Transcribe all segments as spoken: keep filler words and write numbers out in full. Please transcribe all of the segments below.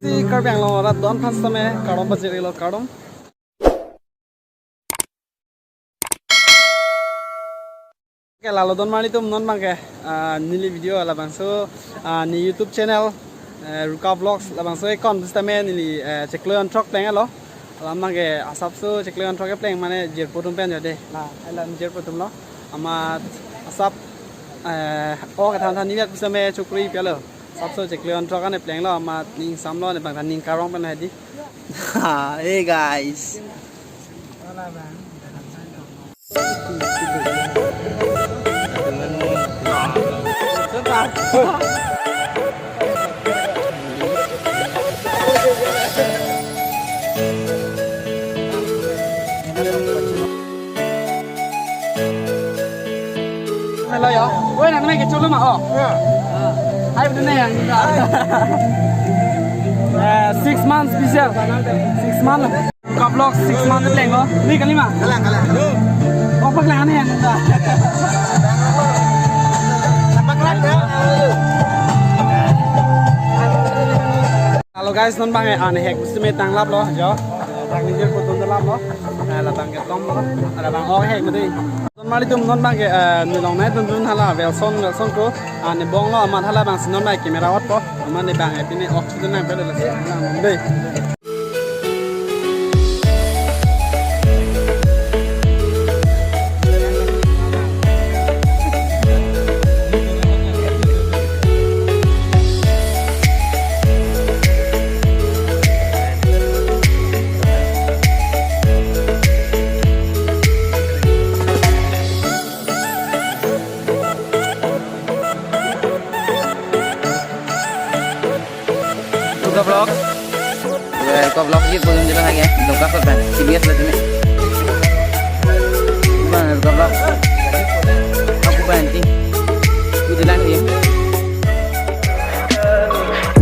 Si Karbi Anglong arat do-an aphan sitame kardom pajirlo, kardom. Oke, lalo donmarli atum, non abangke, ah, neli video labangso, ah, ne YouTube channel, eh, Ruka Vlogs labangso account sitame neli, eh, chiklo jon throk plenglo. Alam abangke asapso chiklo jon throk kepleng mane jirpo atum pen jodi. La, hala jirpo atumlo. Amat asap, eh, ok kethan than neli sitame chukri pilo. Asapso chiklo jon throk an plenglo, amat ning samlo, ne abang ning karong pen hedi. Hey guys. Hello ya. Woi, nang nang kecil mah, oh. Ya. Ah. Hai, bener ya, kita. Eh, six months special. Six months. Ruka Vlogs six months plenglo. Ni kali mah. Kalang, kalang. Oh, apa kalang ni ya, kita? Apa kalang ya? Hello guys, non abang, eh, anhek sitame tanglaplo, jo. Abang ningjir putun tanglaplo. Eh, labang ketomlo. Ada abang, oh, hek mati. Donmarli atum, non abangke, eh, ne longnai dundun hala Wilson, Wilson ko, ah, ne bonglo, amat hala abangsi non abang camera otpo, amat ne abang, eh, pine ok sitame nang pede lasi, nang dei. Ruka Vlogs. Ruka Vlogs ji, putun jela lagi ya. Dongka ko pen. Serious lagi ni. Bang, Ruka Vlogs. Aku pen ti. Aku jalan ya.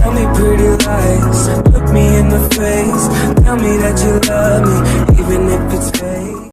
Tell me pretty lies, look me in the face. Tell me that you love me, even if it's fake.